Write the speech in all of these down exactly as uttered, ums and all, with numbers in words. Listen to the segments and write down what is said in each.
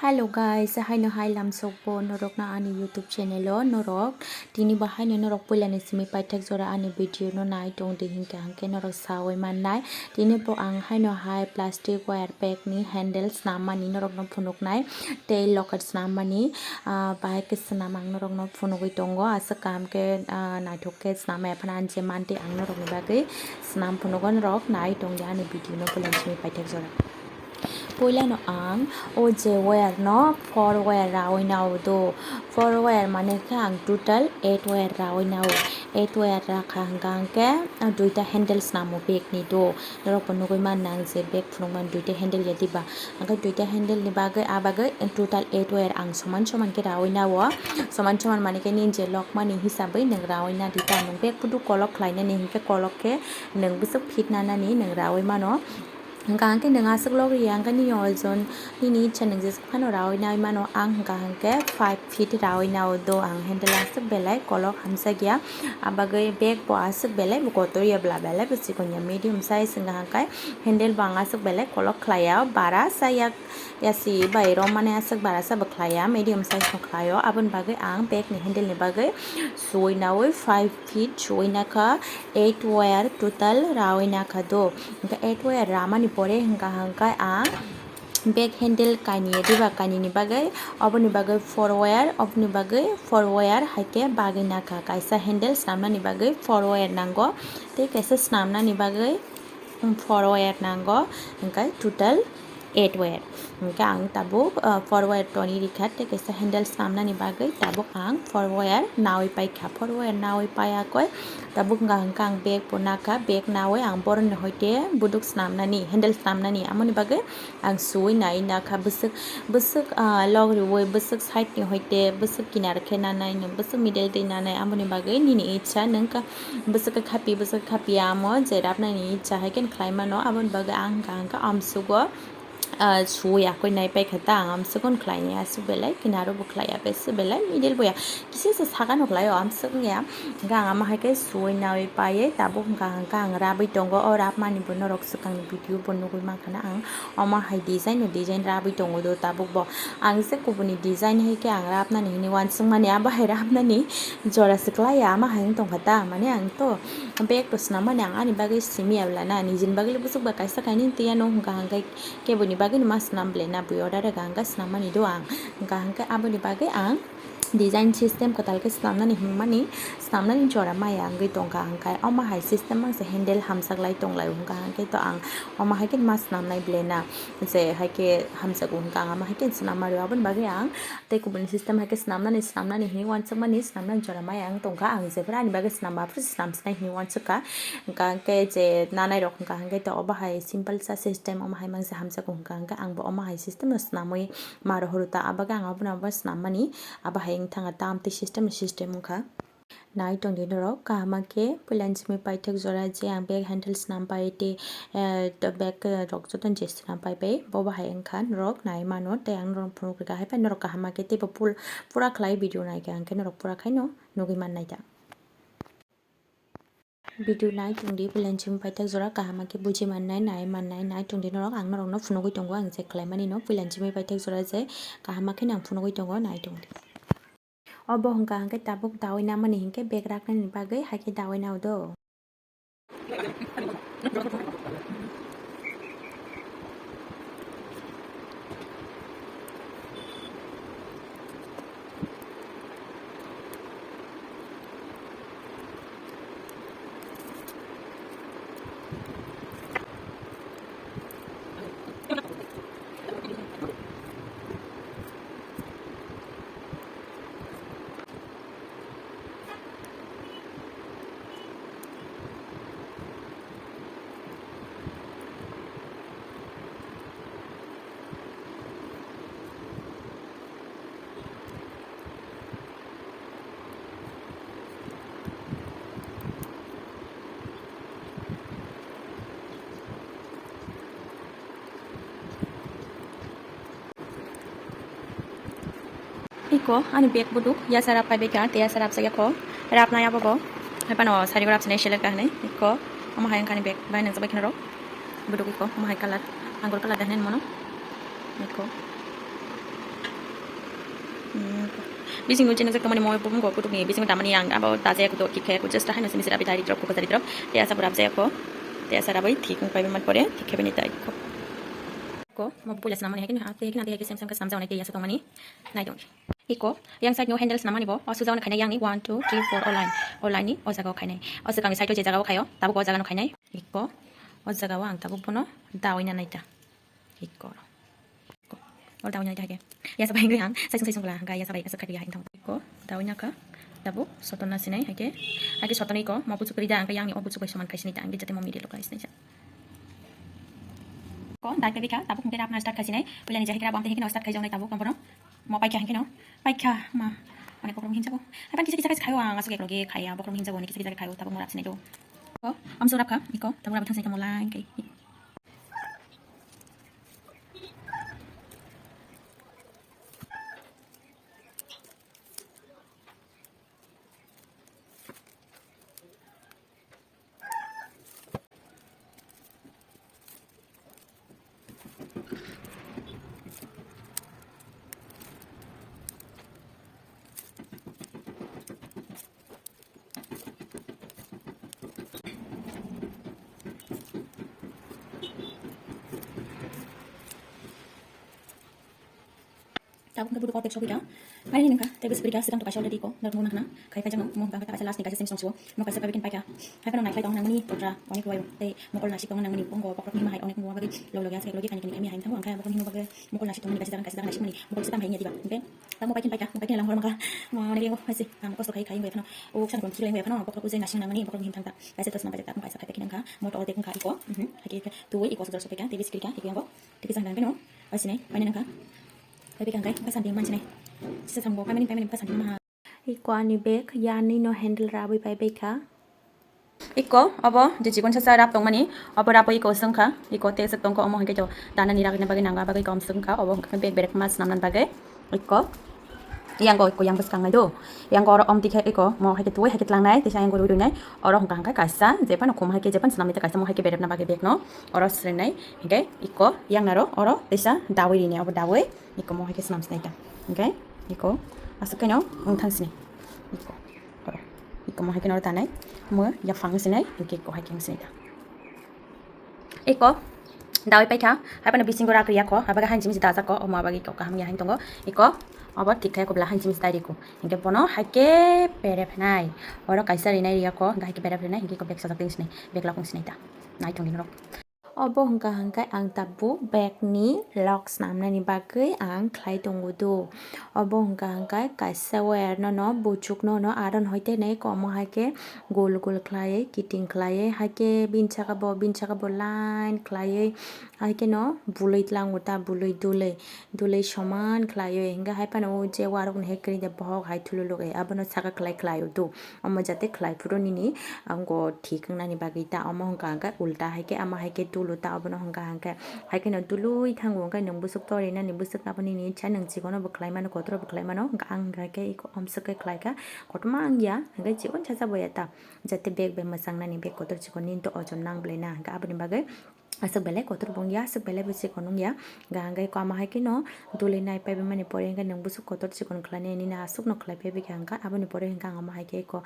Hello guys, haino hai lamsokbo norokno ani YouTube channel o norok tini bo haino norok puilani simi paithak jora ani video no nai tong di hinkhe hankhe norok sawi mannai. Tini bo ang haino hai plastic wire bag ni handle snam mani norokno phunuknai tei locket snam mani, ah, bahai khe swnam ang norokno phunugwi tongo. Aswk kaham khe, ah, naithok khe snam ya phano ang je manti ang norokni bagwi swnam phunugo norok nai tong di ani video no puilani simi paithak jora. Puilano ang o je wire no four wire rawi nao do. Four wire mane khe ang total eight wire rawi nao. Eight wire rakha hwnkha hwnkhe duita handle snamo bag ni do. Norok bo nugwi man nang je bag phunukmani duita handle ya diba. Hwnkhe duita handle ni bagwi, a bagwi total eight wire ang soman soman khe rawi nao. Soman soman mane khe nini je lokmani hisabwi nwng rawi na di ta. Nwng bag budu kolok khlainani hinkhe kolok khe nwng bwswk fit nanani nwng rawi mano. Hwnkha hwnkhe nwng aswk logriya, hwnkhe nini ojon, nini icha nwng jeswk phano rawi nai mano. Ang hwnkha hwnkhe five feet rawi nao do ang handle aswk belai kolok hamjakya. Abagwi bag bo aswk belai bo kotor ya bla belai bo chikon ya, medium size wngkha hwnkhe handle bo ang aswk belai kolok khlaiya, bara sa yak yasi bai romani aswk bara sa bo khlaiya, medium size no khlaio. Aboni bagwi ang bag ni handle ni bagwi suwi nawi five feet suwi nakha, eight wire total rawi nakha do. Hwnkhe eight wire ramani pore hwnkha hwnkhe ang bag handle kaini ya diba, kaini ni bagwi, oboni bagwi four wire, oboni bagwi four wire hai khe bagwi nakha. Kaisa handle snamnani bagwi four wire nango tei kaisa snamnani bagwi four wire nango, hwnkhe total eight wire. Hwnkhe ang tabuk, ah, four wire toni rikha tei kaisa handle snamnani bagwi tabuk ang four wire nawi paikha. Four wire nawi paiya koi tabuk hwnkha hwnkhe ang bag bo nakha, bag nawi ang boroni hoite buduk snamnani, handle snamnani, amoni bagwi ang suwi nai nakha. Bwswk, bwswk, ah, log riwi bwswk side ni hoite bwswk kinar khe nanai, nwng bwswk middle twi nanai, amoni bagwi nini icha nwng ka-, bwswk khe khapi, bwswk khe khapiya amo je rapnani icha hai khe khlai mano. Aboni bagwi ang hwnkha hwnkhe amsugo, ah, suwi yakwi nai paikha ta, ang amsugo khlai nai aswk belai, kinaro bo khlai ya, besi belai middle bo ya. Kisa se sakano khlaio, amswk wngya. Hwnkhe ang ama hai khe suwi nawi paiwi tabuk hwnkha hwnkhe ang rabwi tongo. O rabmani bo norok swkangni video bo nugwi mankha na ang. Omo hai design no design rabwi tongo do tabuk bo. Ang je kubuni design hai khe ang rabnani hwnwi uansukmani, abo hai rabnani jora se kwlai ya, ama hai wng tongkha ta. Mane ang to bag to swnam mani ang ani bagwi simi ya bwla na, nijini bagwi le bwswk ba kaisa kainwi twi ya no hwnkha hwnkhe keboni bagwi no ma swnam bwle na, bui order rwkha hwnkhe swnam mani do ang. Hwnkha hwnkhe aboni bagwi ang design system kwtal khe swnamnani hwnmani, swnamnani jora maya wngwi tongkha, hwnkhe omo hai system mangsa handle hamjak lai tong lai hwnkha, hwnkhe to ang omo hai khe ma swnamnai bwle na, je hai khe hamjago hwnkha ang omo hai khe swnam ma rw, aboni bagwi ang tei kubuni system hai khe swnamnani, swnamnani hinwi uansukmani, swnamnani jora maya wng tongkha, ang jephru ani bagwi swnam aphuru swnam sinai hinwi uansukha, hwnkha hwnkhe je nanai rok hwnkha hwnkhe to obo hai simple sa system omo hai mangsa hamjago hwnkha, hwnkhe ang bo omo hai system no swnamwi ma rohoro ta, abagwi ang abono abo swnam mani, abo hai wng thangkha ta, amtwi system ni system wngkha. Nai tongdi norok kaham khe, puilani simi paithak jora je ang bag handle swnam pai tei, eh, to bag, eh, rok joto je swnam pai pai, bo bahai wngkha norok nai mano tei ang norok phunuk rwkha, hai phai norok kaham khe teibo pul-, pura khlai video nai khe ang khe norok pura khaino nugwi mannai da. Video nai tongdi, puilani simi paithak jora kaham khe buji mannai, nai mannai, nai tongdi norok, ang norokno phunugwi tongo, ang je khlaimani no, puilani simi paithak jora je kaham khe nang phunugwi tongo, nai tongdi. Obo hwnkha hwnkhe tabuk dawi namani hinkhe bag raknani bagwi hai khe dawi nao do. Iko ani bag buduk yasa rap pai beka, te yasa rap saya ko, rap naya bogo, hai pano sari rap sene selek kahne, iko, omo hai angkani bag, bai nang sabai khenaro, buduk iko, omo hai color, anggur color dahne mono, iko. Bising nung chinajak tongmani mo bumung go kutuk ni bising tamani ang abo taja kutuk kikhe ku just haino simi sira bitai ritrok kukaja ritrok te asa burap jaya ko te asa rabai thik wng pai man pore thik khe bini tai ko ko mo puila snamani hai khe ha te khe na te hai khe sem sem khe snamjak nai te asa tongmani nai tong iko yang side no handles namani bo o sujawan khainai yang ni one two three four o line o line ni o jaga o khainai o swkang ni side o je jaga o khaio tabuk o jaga no khainai iko o jaga o ang tabuk bono dawi na nai ta. Ikko. Or dawi nai hake. Ya sabai ngai ang. Sai sung sai sung bla. Gai ya sabai asa khabi ya hintong. Ikko. Dawi naka. Dabu. Sotona sinai hake. Hake sotona iko. Mo buchuk rida ang yang ni o buchuk bai soman kai sinai ta. Ang jate mo midi lo kai sinai sa. Ko dai kabi kha. Tabu hingke rap na start kai sinai. Pila ni jahik rap am te hingke no start kai jong nai tabu komporo. Mo paikha hingke no. Paikha ma. Mane bokrong hinjago. Hai ban kisa kisa kai khayo ang asuk eklogi khaya. Bokrong hinjago ni kisa kisa kai khayo. Tabu mo rap sinai do. Ko. Am so rap kha. Iko. Tabu rap thang sinai ta mo lai kai. Tabuk khe buduk o tek sogwi ta. Mai nini wngkha tei bwswk kwrwi kha swkang to kaisa already ko norok nukna khna khai phaijak no mo hwnkha khe kaisa last ni kaisa seng song sio mo kaisa khe begin paikha. Hai phano nai khlai tong nangmani putra onek wai tei mokol nasik tong nangmani bongo bokhorok hima hai onek nungma bagwi log logi aswk logi khaini khaini khaini hai thango wngkha bokhorok hima bagwi mokol nasik tongmani kaisa jaga kaisa jaga nasik mani mokol swkang hai nya diba hingke tamo paikin paikha mo paikin lang horma kha mo nang ringo haisi tamo kosto khai khai wngkha phano o kisa rok thik lai wngkha phano bokhorok ujai nasik nangmani bokhorok him thangta kaisa to swnam paijak ta mo kaisa khai paikin wngkha moto o tek wngkha iko hai khe tuwi iko sujak sopeka tei bwswk kwrwi kha iko yango tei kisa hwnka hwnkhe no. Oi sinai, paina nangkha. Pai bikang kai, bwsa ding man sinai. Sisa sambo, paimani, paimani, bwsa ding maha. Iko ani bag, yani no handle rabwi pai baikha. Iko, obo, je chikon sasa rap tongmani, obo rapo iko sengkha, iko te sek tongko omo hingke to, dana ni ragna bagwi nangga bagwi kom sengkha, obo hingke bag berek mas namna bagwi. Iko. Yang go iko yang bwskang nai do. Yang go oro omti khe iko mo hai khe tuwi hai khe tlangnai tisa yang go rwi rwi nai. Oro hwnkha hwnkha kaisa je phano khum hai khe je phano swnam nai ta kaisa mo hai khe berepna bagwi bag no oro srenai. Hingke iko yang naro oro tisa dawi rini obo dawi iko mo hai khe swnam sinai ta. Hingke iko aswk khe no wng thang sinai. Iko oro iko mo hai khe no oro tanai mo yaphang sinai hingke iko hai khe wng sinai ta. Iko dawi paikha, hai phano bisingo rak riyakho, hai bagwi hanchimi se dajak kho, omo abagwi kok kaham ya hang tongo. Iko obo thik khai kubla hanchimi se dai rikho. Hingke bono hai khe pere phenai, oro kaisa rinai riyakho, hingke hai khe pere phenai, hingke iko bag sajak tong sinai, bag lak tong sinai ta. Nai tongdi norok. Obo hwnkha hwnkhe ang tabuk bag ni lok snamnani bagwi ang khlai tongo do. Obo hwnkha hwnkhe kaisa wire no no buchuk no no aron hoite nei komo hai khe gol gol khlaiwi kiting khlaiwi hai khe bini saka bo bini saka bo line khlaiwi hai khe no bwlwi tlango ta bwlwi dulwi dulwi soman khlaiwi hwnkhe hai phano o je warok ni hai kwrwi de bohok hai thululuk abono saka khlai khlai o do omo jate khlai phuru nini ango thik wngnani bagwi ta omo hwnkha hwnkhe ulta hai khe ama hai khe dulu ta obono hwnkha hwnkhe hai kheno dului thango hwnkhe nwng bwswk torinani bwswk abono nini ichha nwng chikon bo khlai mano kotor bo khlai mano hwnkha ang hwnkha khe eko omswk khe khlai kha kotorma wngya hwnkhe chikon chacha boya ta jate bag bai mwchang nani bag kotor chikon nini to ojon nang belai na hwnkhe aboni bagwi aswk belai kotor bo wngya aswk belai bo chikon wngya hwnkha hwnkhe eko ama hai kheno dului nai paibai mani pore hwnkhe nwng bwswk kotor chikon khlainai nini aswk no khlai paibai kha hwnkha aboni pore hwnkha ang omo hai khe eko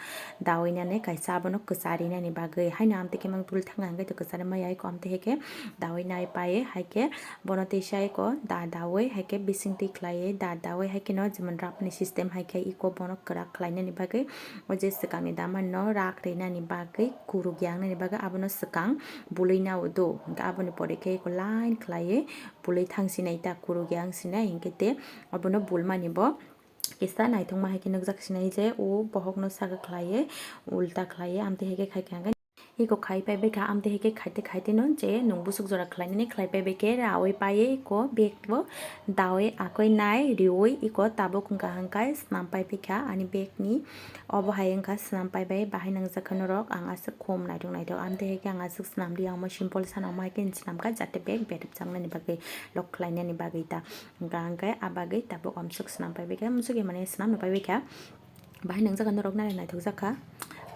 dawi nani kaisa abono kwchari nani bagwi haino amtwi khe mang dul thanga hwnkhe kwchari maya eko amtwi hai khe dawi nai paiwi hai khe bono tei sai ko da dawi hai khe bising twi khlaiwi da dawi hai kheno jemon rap ni system hai khe eko bono kwrak khlai nani bagwi o je swkang ni dama no rak rwi nani bagwi kuruk yang nani bagwi abono swkang bului nao do hwnkhe aboni pore khe eko line khlaiwi bului thang sinai ta kuruk yang sinai hwnkhe te abono bulmani bo kisa naithokma hai khe nukjak sinai je o bohok no saka khlaiwi ulta khlaiwi amtwi hai khe khai kha hwnkhe. Eko khai paibai kha, amtwi hai khe khaite khaite no je nwng bwswk jora khlainani khlai paibai khe raui paiwi eko bag bo daui akoi nai riui eko tabuk wngkha hwnkhe swnam paibai kha ani bag ni. Obo hai wngkha swnam paibai bahai nangjak kha norok ang aswk khum naithok naithok amtwi hai khe ang aswk swnam ri ang omo simple sana omo hai khe swnam kha jate bag berep chang nani bagwi lok khlai nani bagwi ta hwnkha hwnkhe ah bagwi tabuk omswk swnam paibai kha amswk ya mane swnam no paibai kha. Bahai nangjakha norok nai naithokjak kha.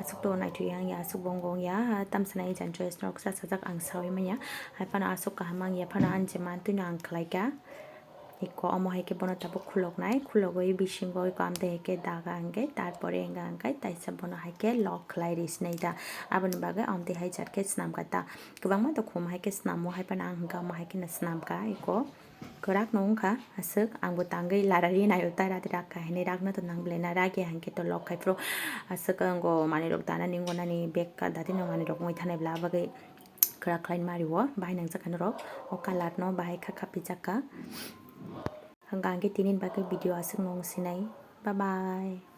Aswk to naithok ya wngya, aswk bo wngya wngya, tamsa nai jani choice norok sa sajak ang saui manya. Hai phano aswk kaham wngya phano ani je mantwino ang khlaikha. Eko omo hai khe bono tabuk khuloknai, khulogwi bisingo eko amtwi hai khe daga hwnkhe, tarpore wngkha hwnkhe taisa bono hai khe lock khlai ri sinai da. Aboni bagwi amtwi hai jat khe swnamkha ta. Kwbangma dokhum hai khe snamo, hai phano ang hwnkha omo hai kheno swnamkha eko. Kwrak no wngkha aswk, angbo tangwi lara ri naio ta, radi rak kha hinwi rakna to nang belai na, ragi hwnkhe to lock khai phuru aswk, ango manwi rok dana ni wngwi nani bag ka dati no manwi rok wngwi thanai bla bagwi kwrak khlai ma rio, bahai nangjak kha norok o colour no bahai kha khapijak kha. Hwnkha hwnkhe tini ni bagwi video aswk no wng sinai, bye bye.